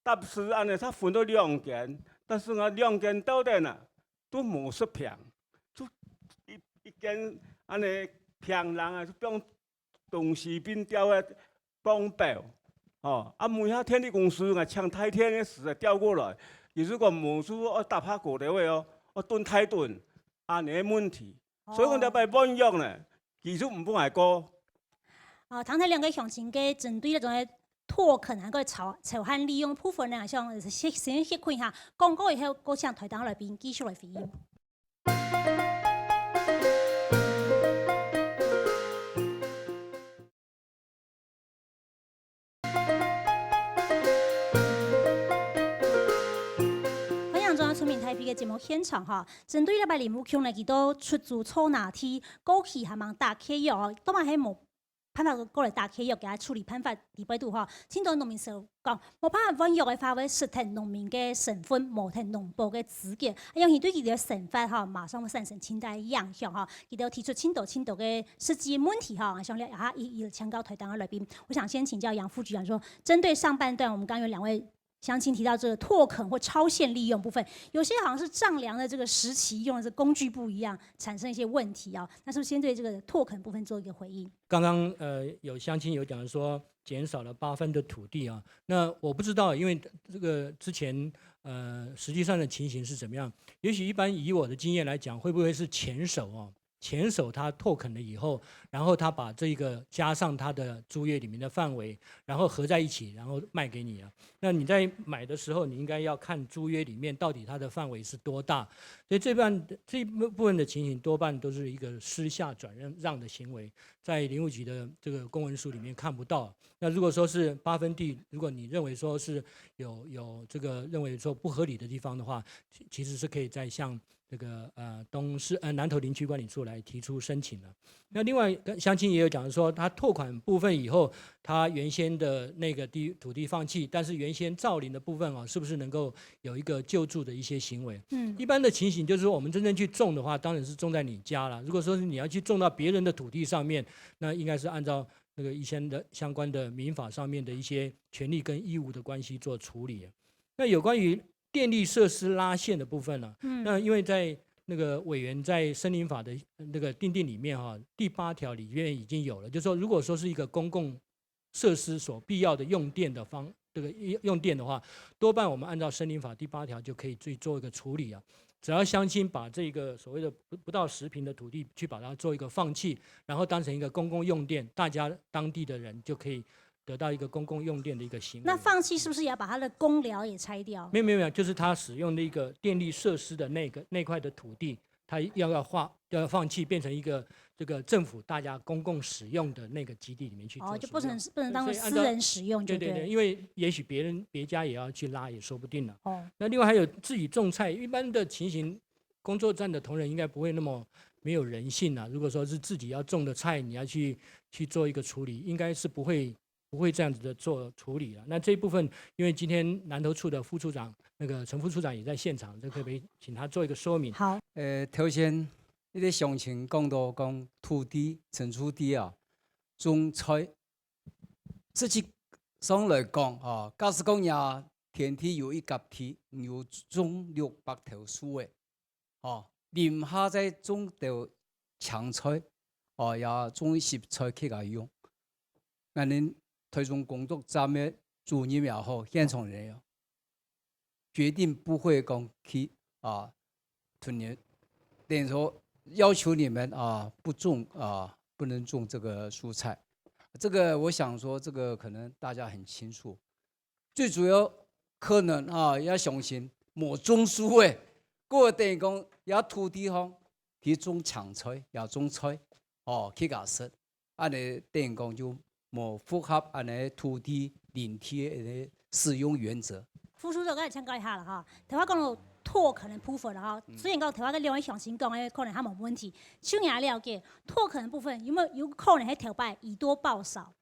搭時安尼，他分到兩間，但是𠊎兩間到底呢，都無十平，就一一間安尼平人啊，就放東西變掉个放表。吼，啊，尾下電力公司𠊎請台電个時啊調過來，佢就講無就愛搭下過頭个哦，愛囤大囤，恁呢个問題。所以講這擺換約呢，佢就毋分𠊎過。哦，頭先兩個鄉親个針對該種个拓墾還有超、超限利用部分呢，想先、先歇睏一下，廣告以後，過請台東來賓繼續來回應。 歡迎轉到《村民大會》个節目現場哈。針對這擺林務局呢，佢兜出租厝哪地過期還吂打契約哦，都嘛係無辦法過來打契約，佢个處理辦法裡背肚哈。盡多農民就講，無辦法換約个話，會失去農民个身份，無忒農保个資格，啊，樣形對佢个生活哈，馬上會產生盡大个影響哈。佢兜提出盡多盡多个實際問題哈，想了解一一請教台東个來賓。我想先請教楊副局長說，針對上半段，我們剛剛有兩位鄉親提到這個拓墾或超限利用部分，有些好像是丈量的這個時期用的這工具不一樣，產生一些問題啊。那是不是先對這個拓墾部分做一個回應？剛剛呃有鄉親有講說減少了八分的土地啊，那我不知道，因為這個之前呃實際上的情形是怎麼樣？也許一般以我的經驗來講，會不會是前手哦？前手他拓墾了以後，然後他把這個加上他的租約裡面的範圍，然後合在一起，然後賣給你啊。那你在買的時候，你應該要看租約裡面到底它的範圍是多大。所以這半、這一部分的情形，多半都是一個私下轉讓、讓的行為，在林務局的這個公文書裡面看不到。那如果說是八分地，如果你認為說是有、有這個認為說不合理的地方的話，其、其實是可以再向這個呃東市呃南投林區管理處來提出申請的。那另外跟鄉親也有講說，他拓墾部分以後，他原先的那個地、土地放棄，但是原先造林的部分哦，是不是能夠有一個救助的一些行為？嗯，一般的情形就是說，我們真正去種的話，當然是種在你家了。如果說是你要去種到別人的土地上面，那應該是按照那個一些的相關的民法上面的一些權利跟義務的關係做處理。那有關於電力設施拉線的部分呢，嗯，那因為在那個委員在森林法的那個訂定裡面哈，第八條裡面已經有了，就是說如果說是一個公共設施所必要的用電的方，這個用電的話，多半我們按照森林法第八條就可以去做一個處理啊。只要鄉親把這個所謂的不、不到十坪的土地去把它做一個放棄，然後當成一個公共用電，大家當地的人就可以得到一個公共用電的一個行為。那放棄是不是也要把它的公寮也拆掉？沒有沒有沒有，就是他使用的一個電力設施的那個、那塊的土地，他要、要放、要放棄，變成一個這個政府大家公共使用的那個基地裡面去做使用。哦，就不能、不能當做私人使用就對了。對对对，因為也許別人、別家也要去拉，也說不定了。哦，那另外還有自己種菜，一般的情形，工作站的同仁應該不會那麼沒有人性啊。如果說是自己要種的菜，你要去、去做一個處理，應該是不會、不會這樣子的做處理了。那這一部分，因為今天南投處的副處長，那個陳副處長也在現場，這可不可以請他做一個說明？好。呃，頭先那個鄉親講到講土地、承租地啊，種菜，實際上來講啊，假使講若田地有一甲地，有種六百頭樹仔，哦，林下再種兜青菜，哦，也種蓆菜去該用。𠊎等台中工作站个主任也好，現場人也好，絕對不會講去啊，同你等於說要求你們啊，不種啊，不能種這個蔬菜。這個我想說，這個可能大家很清楚。最主要可能啊，也相信無種樹仔，過等於講也土地上去種青菜，也種菜，哦，去該食，恁呢等於講就無符合恁呢土地、林地个使用原則。副處長，剛才請教一下了哈，頭先講到拓墾的部分了哈，雖然講頭先个兩位鄉親講个可能較無問題，就你了解拓墾的部分有沒有、有可能係頭擺以多報少？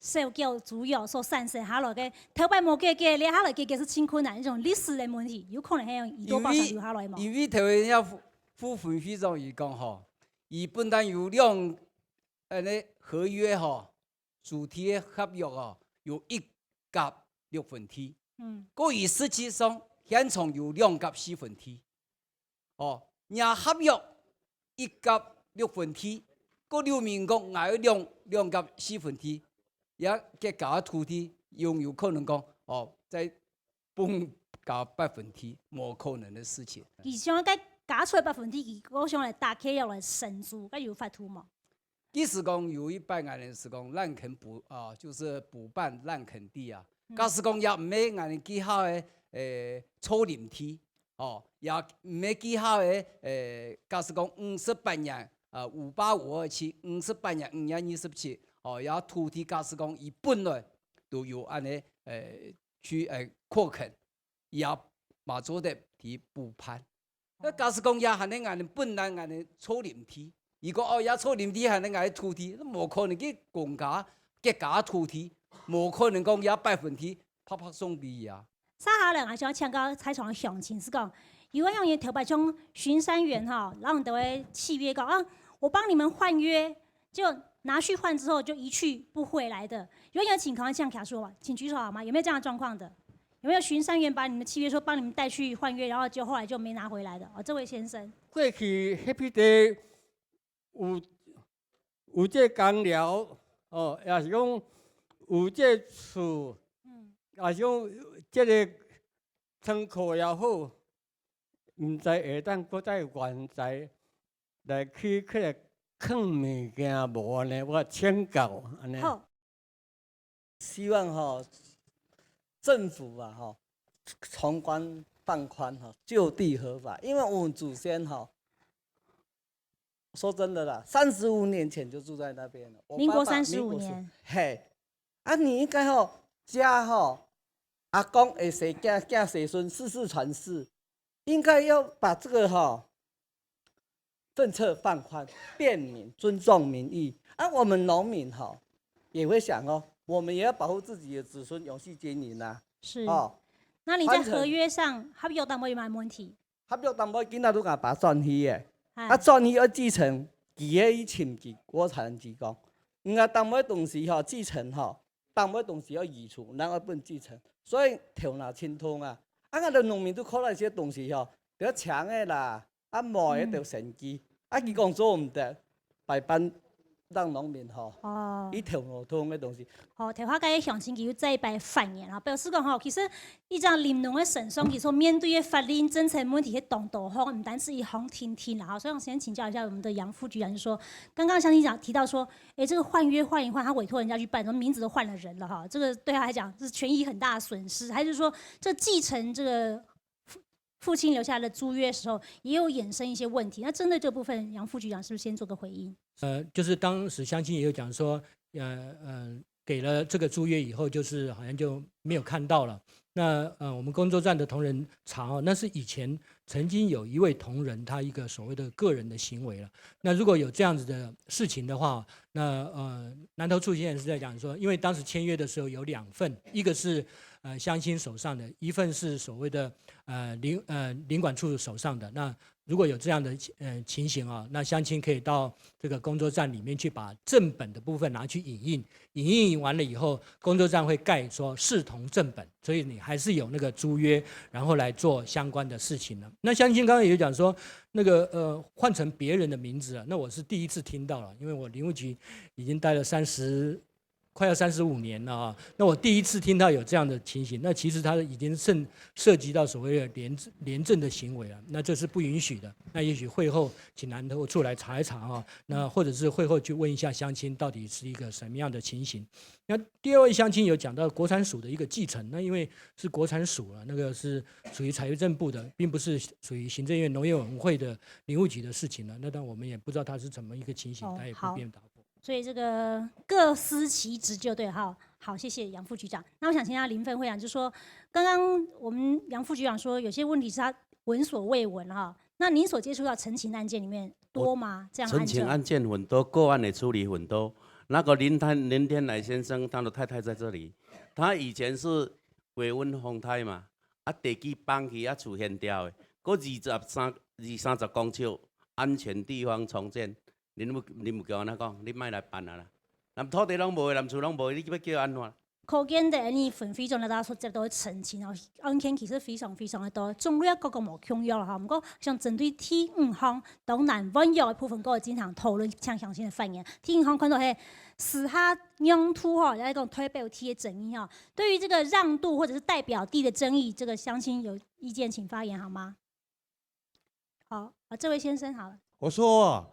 小狗豬肉所產生下來个，頭擺無解決，這下來解決係盡困難，一種歷史个問題，有可能係用以多報少留下來無？因為、因為頭先也副、副分會長佢講吼，佢本來有兩，恁呢合約吼，主體个合約哦，有一甲六分地，嗯，過佢實際上現場有兩甲四分地。 哦，若合約一甲六分地，過留明講𠊎愛兩、兩甲四分地，也結果个土地有有可能講，哦，再分加百分之，無可能个事情。佢想該加出來百分之二，佢想來打開，要來承租，該有法度無？其實講有一擺𠊎等係講濫墾補啊，就係補辦濫墾地啊。假使講也毋係𠊎等幾下个，誒，初林地，哦，也毋係幾下个，誒，假使講五十八年，啊，五八五二七，五十八年五月二十七，哦，也土地假使講佢本來都有恁呢，誒，去，誒，擴墾，也嘛做得去補辦。 該假使講也還係𠊎等本來𠊎等初林地，如果哦也初林地還係𠊎等土地，無可能去公家、國家土地，無可能講也百分之百百送分佢啊。接下來，𠊎想請教在場个鄉親，係講，有个鄉親頭擺像巡山員吼，然後你都會契約講啊，我幫你們換約，就拿去換之後就一去不回來的，有沒有情況這樣卡說嗎？請舉手好嗎？有沒有這樣的狀況的？ 有沒有巡山員把你們契約書幫你們帶去換約，然後就後來就沒拿回來的？哦，這位先生。過去Happy Day有，有這工寮，哦，也是講有這厝，嗯。也是講這个倉庫也好，毋知會當閣再原在來去，去來囥物件無呢？我請教按呢。好。 希望吼，政府啊吼，从宽放宽吼，就地合法。因为我们祖先吼，说真的啦，三十五年前就住在那边了。我爸爸民国三十五年。民国时，嘿，啊，你应该吼，家吼，阿公会生囝，囝生孙，世世传世，应该要把这个吼， 政策放宽，便民，尊重民意。啊，我们农民哈，也会想哦，我们也要保护自己的子孙永续经营啊。是。哦。那你在合约上，合约當中有沒有問題？合约當中，今仔都甲爸轉去的，哎。啊，轉去要繼承，佢个以前佢，我才能提供。人家當尾东西哈，繼承哈，当尾东西要移除，然后不能继承，所以头脑清通啊。啊，俺个农民都靠那些东西吼，比较强的啦，啊，无的就神机，啊，佢讲做毋得，百般让农民吼，哦。一头脑通的东西。哦，头下个乡亲佢又再一擺反言啊，表示讲吼，其实一张林农的身上，其实面对的法令政策问题，是当多吼，毋单是一行听听啦，哈。所以我先请教一下我们的杨副局长，就是说，刚刚乡亲讲提到说， 诶，这个换约换一换，他委托人家去办，然后名字都换了人了哈，这个对他来讲是权益很大的损失，还是说这继承这个父，父亲留下来的租约的时候，也有衍生一些问题？那针对这部分，杨副局长是不是先做个回应？呃，就是当时乡亲也有讲说，呃，呃，给了这个租约以后，就是好像就没有看到了。那，呃，我们工作站的同仁查哦，那是以前曾经有一位同仁他一个所谓的个人的行为了。那如果有这样子的事情的话，那，呃，南投处现在是在讲说，因为当时签约的时候有两份，一个是，呃，乡亲手上的，一份是所谓的，呃，林，呃，林管处手上的。那如果有这样的，呃，情形啊，那乡亲可以到这个工作站里面去把正本的部分拿去影印，影印完了以后，工作站会盖说视同正本，所以你还是有那个租约，然后来做相关的事情了。那乡亲刚刚也有讲说，那个，呃，换成别人的名字啊，那我是第一次听到了，因为我林务局已经待了三十，快要三十五年了啊。那我第一次听到有这样的情形，那其实它已经涉，涉及到所谓的廉，廉政的行为了，那这是不允许的。那也许会后请南投处来查一查啊，那或者是会后去问一下乡亲到底是一个什么样的情形。那第二位乡亲有讲到国产署的一个继承，那因为是国产署了，那个是属于财政部的，并不是属于行政院农业委员会的林务局的事情了。那但我们也不知道它是怎么一个情形，哦，它也不便答复。所以这个各司其职就对哈。好，谢谢杨副局长。那我想请教林分会长，就是说，刚刚我们杨副局长说，有些问题是他闻所未闻哈。那您所接触到陈情案件里面多吗？这样案件？陈情案件很多，个案的处理很多。那个林天，林天来先生，他的太太在这里，他以前是维稳风台嘛，啊，地基崩去啊，厝掀掉的，个二十三，二三十公尺安全地方重建，林有，林有叫安怎讲？你莫来办啊啦！南土地拢无的，南厝拢无的，你要叫安怎？可見得你分會長大家所接到个陳情哦，案件其實非常非常个多，種類各个無共樣哈。毋過像針對第五項，當然換藥个部分，各位經常討論，請詳細个發言。第五項看到係私下讓渡哈，來講代表地个爭議哈。對於這個讓渡或者是代表地的爭議，這個鄉親有意見請發言好嗎？ 好，啊，這位先生好了。我說啊，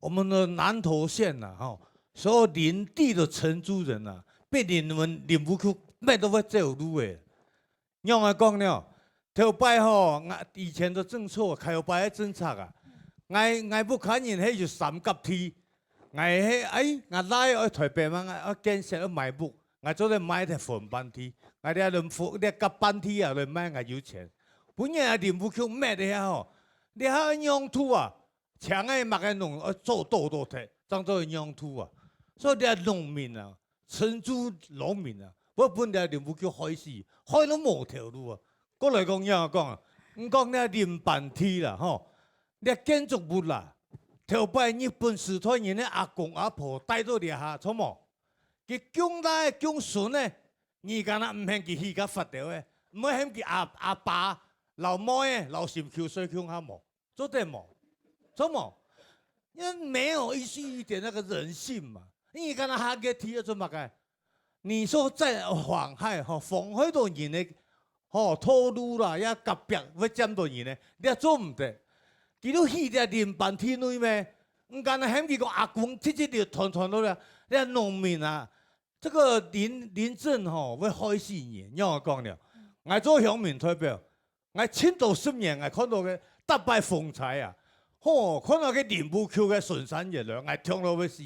我們的南投縣啊，吼，所有林地的承租人啊，被你們林務局罵到會走路誒。仰般講呢？頭擺吼，𠊎以前的政策，頭擺个政策啊，𠊎𠊎屋下人係有三甲地，𠊎係哎，𠊎倈愛台北嘛，𠊎愛建設愛買屋， 𠊎做得賣忒分班地，𠊎這輪分這甲班地啊來賣𠊎有錢。本人啊林務局罵這下吼，這下愛讓渡啊，請个麼个農愛做多多忒，正做愛讓渡啊。所以這農民啊，承租農民啊，會分這林務局害死，害到無頭路啊。過來講仰講啊，毋講這林班地啦吼，這建築物啦，頭擺日本時代人个阿公阿婆帶到這下，著無？ 佢降倈降孫呢，你敢若毋喊佢起个發條个，毋會喊佢阿阿爸、老妹仔、老心臼睡共下無？做得無？做無？因為沒有一絲一點那個人性嘛。你敢若下个地要做麼个？你說在妨害吼，妨害到人个吼道路啦，也隔壁會佔到人个，你也做毋得。佢都起在林班地內咩？毋敢若喊佢講阿公直直就傳傳落來，你農民啊， 這個林林政吼會害死人，仰般講呢？𠊎做鄉民代表，𠊎盡多十年，𠊎看到个逐擺風災啊，吼，看到个林務局个巡山員來，𠊎痛到會死。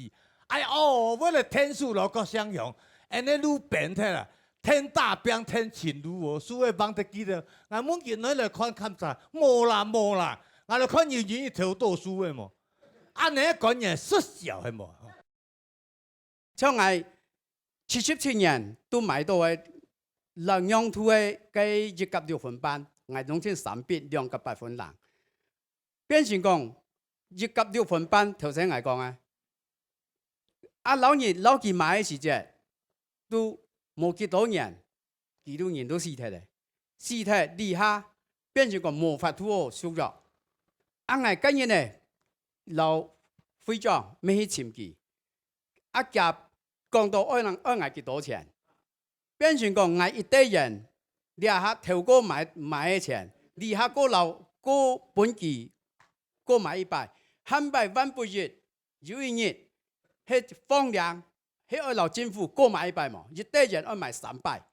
哎哦，為了天數老國相鄉，恁呢路變忒啊，天大變天青路哦，樹仔幫得記得。𠊎問佢，你來看勘察，無啦無啦，𠊎來看有人頭多樹仔無？恁呢官員失效係無？ 像𠊎七十七年都買到个兩用途个个一甲六分半，𠊎攏盡三筆兩甲八分零。變成講一甲六分半，頭先𠊎講个，啊，老人老佢買个時節，都無幾多年，佢都人都死忒咧，死忒這下變成講無法度哦，收入。啊，𠊎今日呢，老會長乜去尋佢， 啊，佢講到愛人愛𠊎幾多錢，變成講𠊎一代人，這下頭過買買个錢，這下過老過分期，過買一擺，下擺萬不一，有一日，係放領，係愛老政府過買一擺無？一代人愛買三擺，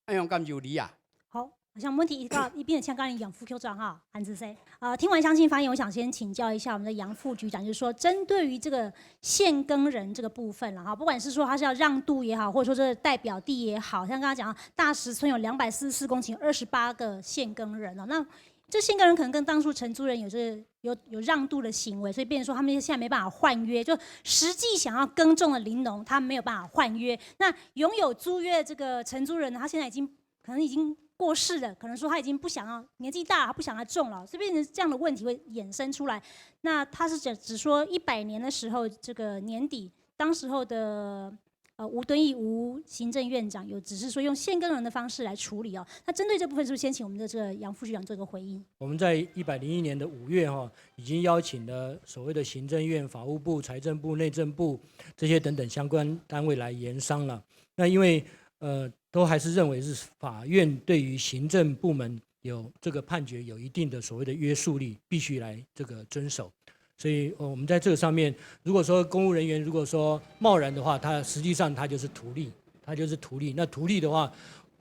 恁樣敢有理啊？好，好像問題一到一邊的，請教楊副局長哈，韓子生。呃，聽完鄉親發言，我想先請教一下我們的楊副局長，就是說，針對於這個限耕人這個部分了哈，不管是說他是要讓渡也好，或者說這個代表地也好，像剛剛講到大石村有兩百四十四公頃，二十八個限耕人哦，那這限耕人可能跟當初承租人有是有有讓渡的行為，所以變成說他們現在沒辦法換約，就實際想要耕種的林農，他沒有辦法換約。那擁有租約的這個承租人呢，他現在已經可能已經過世了，可能說他已經不想要，年紀大了，他不想要種了，所以變成這樣的問題會衍生出來。那他是指指說一百年的時候，這個年底，當時候的呃吳敦義吳行政院長有指示說用限耕人的方式來處理哦。那針對這部分，是不是先請我們的這個楊副局長做一個回應？我們在一百零一年的五月哈，已經邀請了所謂的行政院、法務部、財政部、內政部這些等等相關單位來研商了。那因為呃，都還是認為是法院對於行政部門有這個判決有一定的所謂的約束力，必須來這個遵守。所以呃，我們在這個上面，如果說公務人員如果說貿然的話，他實際上他就是圖利，他就是圖利。那圖利的話，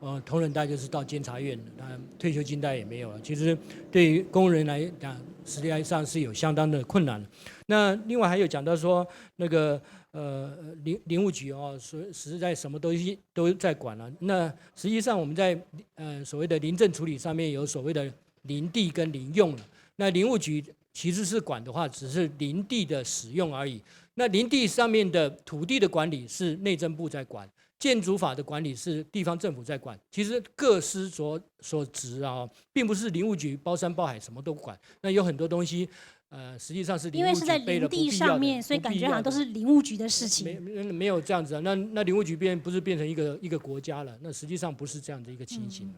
呃，同仁大概就是到監察院，他退休金大概也沒有了。其實對於公務人員來講，實際上是有相當的困難的。那另外還有講到說，那個呃林林務局哦，實實在什麼東西都在管了。那實際上我們在呃所謂的林政處理上面有所謂的林地跟林用了。那林務局其實是管的話，只是林地的使用而已。那林地上面的土地的管理是內政部在管，建築法的管理是地方政府在管。其實各司所所職啊，並不是林務局包山包海什麼都管。那有很多東西，呃，实际上是因为是在林地上面，所以感觉好像都是林务局的事情。没没有这样子啊，那那林务局变不是变成一个一个国家了，那实际上不是这样的一个情形。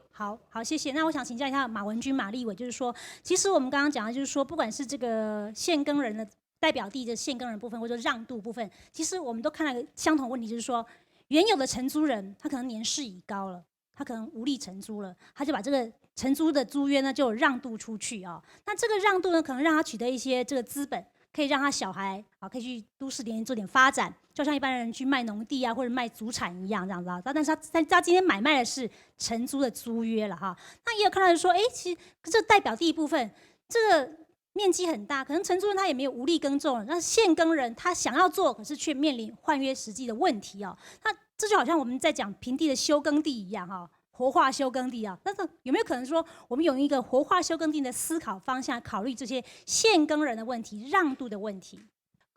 好好，谢谢。那我想请教一下马文君、马立委，就是说，其实我们刚刚讲的，就是说，不管是这个限耕人的代表地的限耕人部分，或者说让渡部分，其实我们都看到一个相同问题，就是说，原有的承租人他可能年事已高了，他可能无力承租了，他就把这个承租的租约呢就让渡出去啊。那这个让渡呢，可能让他取得一些这个资本，可以让他小孩啊可以去都市里面做点发展，就像一般人去卖农地啊或者卖祖产一样这样子啊。但是他但他今天买卖的是承租的租约了哈。那也有看到说，哎，其实这代表地部分这个面积很大，可能承租人他也没有无力耕种，那限耕人他想要做，可是却面临换约实际的问题哦。那这就好像我们在讲平地的休耕地一样哈，活化休耕地啊。但是有没有可能说，我们用一个活化休耕地的思考方向，考虑这些限耕人的问题、让渡的问题？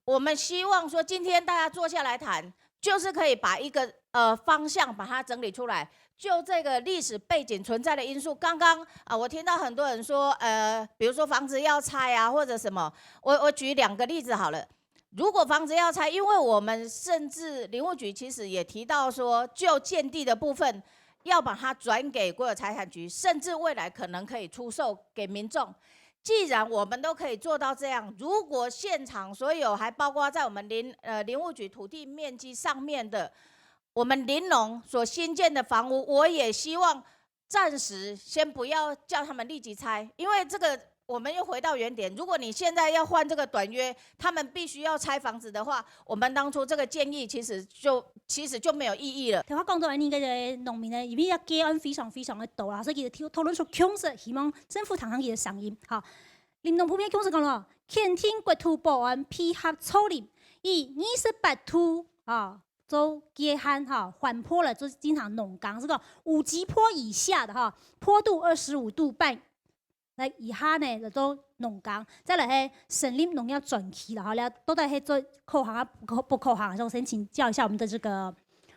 我们希望说，今天大家坐下来谈，就是可以把一个呃方向把它整理出来。就这个历史背景存在的因素，刚刚啊，我听到很多人说，呃，比如说房子要拆啊，或者什么，我我举两个例子好了。如果房子要拆，因为我们甚至林务局其实也提到说，就建地的部分要把它转给国有财产局，甚至未来可能可以出售给民众。既然我们都可以做到这样，如果现场所有还包括在我们林呃林务局土地面积上面的，我们林农所新建的房屋，我也希望暂时先不要叫他们立即拆，因为这个我们又回到原点。如果你现在要换这个短约，他们必须要拆房子的话，我们当初这个建议其实就其实就没有意义了。头先讲到恁呢个农民呢，因为个个案非常非常的多啦，所以其实讨讨论出共识，希望政府听听佢个声音。好，林农普遍共识讲咯，肯定國土保安配合造林，以二十八度啊做界限哈，緩坡了，就是經常農耕，這個五級坡以下的哈，坡度二十五度半。 來以下呢，就做農耕，再來係成立農業專區啦，吼，了到底係做可行啊，不可不可行啊？所以我先請教一下我們的這個，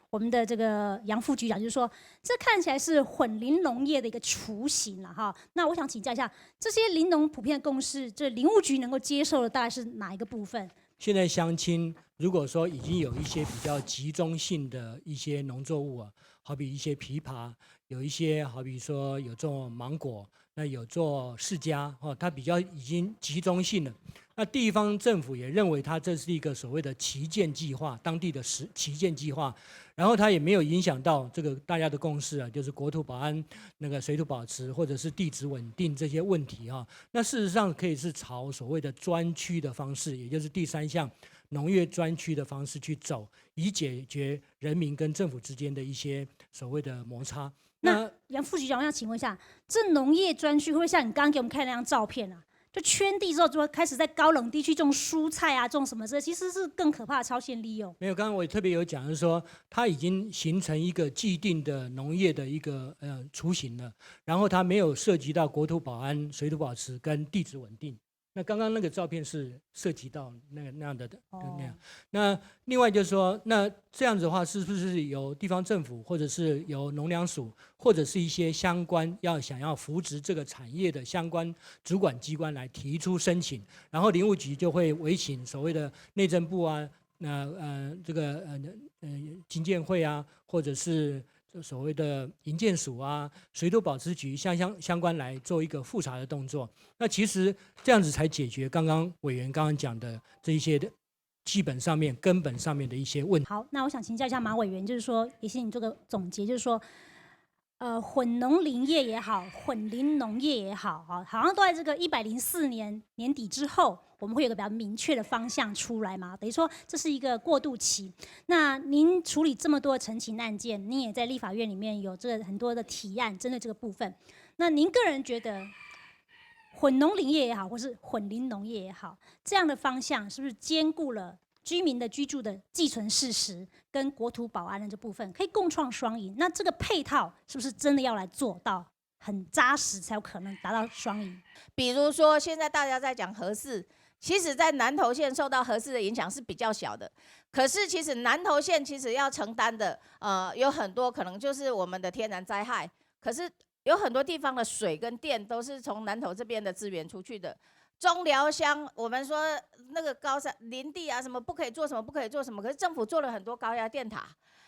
我們的這個楊副局長，就是說，這看起來是混齡農業的一個雛形了哈。那我想請教一下，這些林農普遍共識，這林務局能夠接受的大概是哪一個部分？现在乡亲如果说已经有一些比较集中性的一些农作物啊，好比一些枇杷，有一些好比说有种芒果，那有做释迦，哦，它比较已经集中性了。那地方政府也认为它这是一个所谓的旗舰计划，当地的实旗舰计划，然后它也没有影响到这个大家的共识啊，就是国土保安、那个水土保持或者是地质稳定这些问题哈。那事实上可以是朝所谓的专区的方式，也就是第三项农业专区的方式去走，以解决人民跟政府之间的一些所谓的摩擦。那杨副局长，我想请问一下，这农业专区会不会像你刚刚给我们看那张照片啊？就圈地之后，就会开始在高冷地区种蔬菜啊，种什么之类，其实是更可怕的超限利用。没有，刚刚我也特别有讲，就是说它已经形成一个既定的农业的一个呃雏形了，然后它没有涉及到国土保安、水土保持跟地质稳定。那刚刚那个照片是涉及到那个那样的那样。那另外就是说，那这样子的话，是不是由地方政府，或者是由农粮署，或者是一些相关要想要扶植这个产业的相关主管机关来提出申请，然后林务局就会委请所谓的内政部啊，那呃这个呃呃经建会啊，或者是所谓的营建署啊、水土保持局相相相关来做一个复查的动作。那其实这样子才解决刚刚委员刚刚讲的这一些的基本上面、根本上面的一些问题。好，那我想请教一下马委员，就是说，也请你做个总结，就是说，呃，混农林业也好，混龄农业也好，哈，好像都在这个一百零四年年底之后，我们会有个比较明确的方向出来嘛。等于说这是一个过渡期。那您处理这么多的陈情案件，您也在立法院里面有这个很多的提案，针对这个部分。那您个人觉得，混农林业也好，或是混龄农业也好，这样的方向是不是兼顾了居民的居住的既存事实跟国土保安的这部分，可以共创双赢？那这个配套是不是真的要来做到很扎实，才有可能达到双赢？比如说，现在大家在讲核四，其实在南投县受到核四的影响是比较小的。可是其实南投县其实要承担的，呃，有很多可能就是我们的天然灾害。可是有很多地方的水跟电都是从南投这边的资源出去的。中寮乡，我们说那个高山林地啊，什么不可以做什么，不可以做什么，可是政府做了很多高压电塔。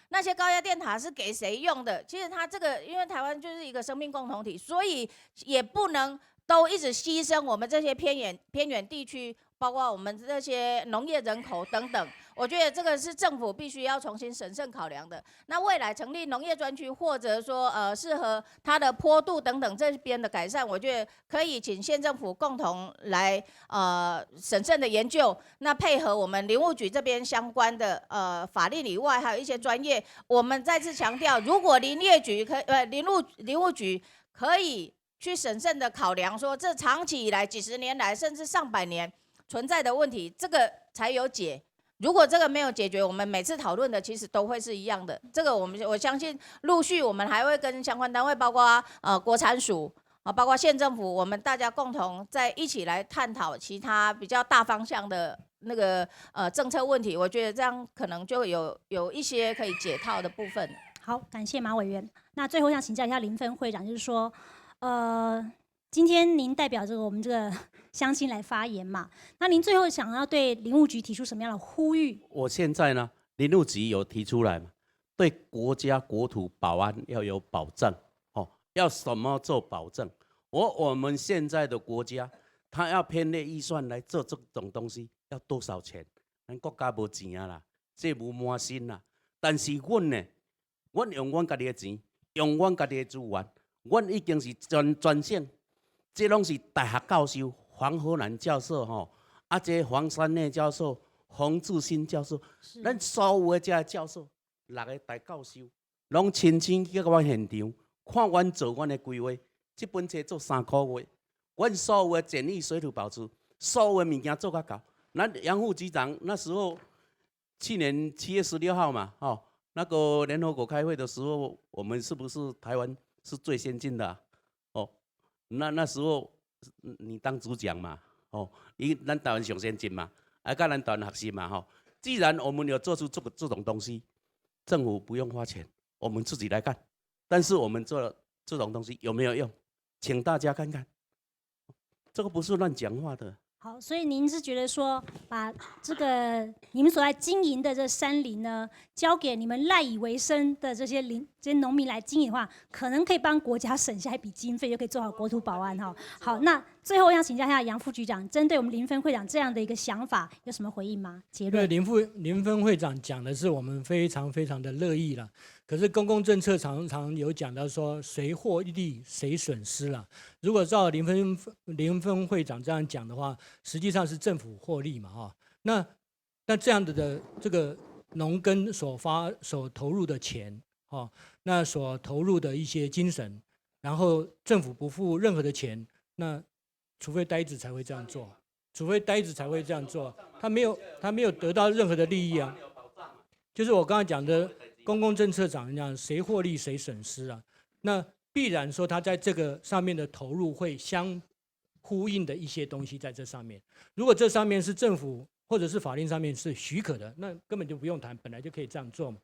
那些高压电塔是给谁用的？其实它这个，因为台湾就是一个生命共同体，所以也不能都一直牺牲我们这些偏远偏远地区，包括我们这些农业人口等等。我觉得这个是政府必须要重新审慎考量的。那未来成立农业专区，或者说呃适合它的坡度等等这边的改善，我觉得可以请县政府共同来呃审慎的研究。那配合我们林务局这边相关的呃法令以外，还有一些专业，我们再次强调，如果林业局可呃林务林务局可以去审慎的考量说，这长期以来几十年来甚至上百年存在的问题，这个才有解。如果这个没有解决，我们每次讨论的其实都会是一样的。这个我们我相信陆续我们还会跟相关单位，包括呃国产署啊，包括县政府，我们大家共同再一起来探讨其他比较大方向的那个呃政策问题。我觉得这样可能就有有一些可以解套的部分。好，感谢马委员。那最后想请教一下林分会长，就是说，呃，今天您代表着我们这个乡亲来发言嘛，那您最后想要对林务局提出什么样的呼吁？我现在呢，林务局有提出来嘛，对国家国土保安要有保障，哦，要什么做保证？我我们现在的国家，他要编列预算来做这种东西，要多少钱？咱国家无钱啊啦，这无满身啦。但是阮呢，阮用阮家己的钱，用阮家己的资源，阮已经是全全省，这拢是大学教授黄河南教授吼，啊，这黄山内教授、洪志新教授，咱所有的遮教授，六个大教授，拢亲身去到阮现场，看阮做阮的规划，这本冊做三个月，阮所有的简易水土保持，所有的物件做甲到。咱杨副局长那时候，去年七月十六号嘛，吼，那个联合国开会的时候，我们是不是台湾是最先进的啊？哦，那那时候你当主讲嘛，哦，因为咱台湾上先进嘛，啊，跟咱台湾学习嘛，吼。既然我们有做出这个这种东西，政府不用花钱，我们自己来干。但是我们做这种东西有没有用？请大家看看，这个不是乱讲话的。好，所以您是觉得说，把这个你们所在经营的这山林呢，交给你们赖以为生的这些林这些农民来经营的话，可能可以帮国家省下一笔经费，又可以做好国土保安哈。好，那最后要请教一下杨副局长，针对我们林分会长这样的一个想法，有什么回应吗？结对论？林副林分会长讲的是我们非常非常的乐意了。可是公共政策常常有讲到说，谁获利谁损失了。如果照林分林分会长这样讲的话，实际上是政府获利嘛，哈。那那这样子的这个农耕所发所投入的钱，哈，那所投入的一些精神，然后政府不付任何的钱，那除非呆子才会这样做，除非呆子才会这样做，他没有他没有得到任何的利益啊。就是我刚才讲的，公共政策长这样，谁获利谁损失啊？那必然说他在这个上面的投入会相呼应的一些东西在这上面。如果这上面是政府或者是法令上面是许可的，那根本就不用谈，本来就可以这样做嘛。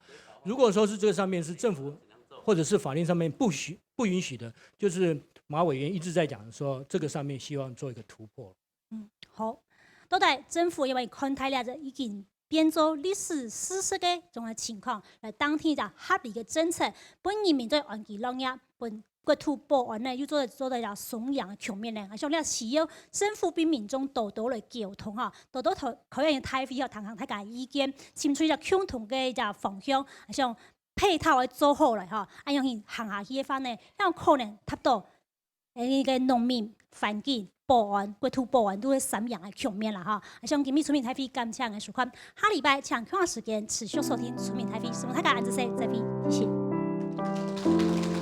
如果说是这个上面是政府或者是法令上面不许不允许的，就是马委员一直在讲说这个上面希望做一个突破。嗯，好。到底政府因为看待了这已经变做历史事实个这种个情况，来当天一个合理个政策，分人民做安居乐业，分国土保安呢又做得做得了松绑个局面呢。像你需要政府比民众多多来沟通哈，多多讨讨论大会吼，谈谈大家意见，寻出一个共同个一个方向，像配套个做好了哈，啊，样行下去个话呢，样可能达到 誒，个農民、環境、保安、國土保安都會三贏个局面啦哈。啊，像今日村民大會感謝个收看，下禮拜請共樣時間持續收聽村民大會，承蒙大家，恁仔細，再會，謝謝。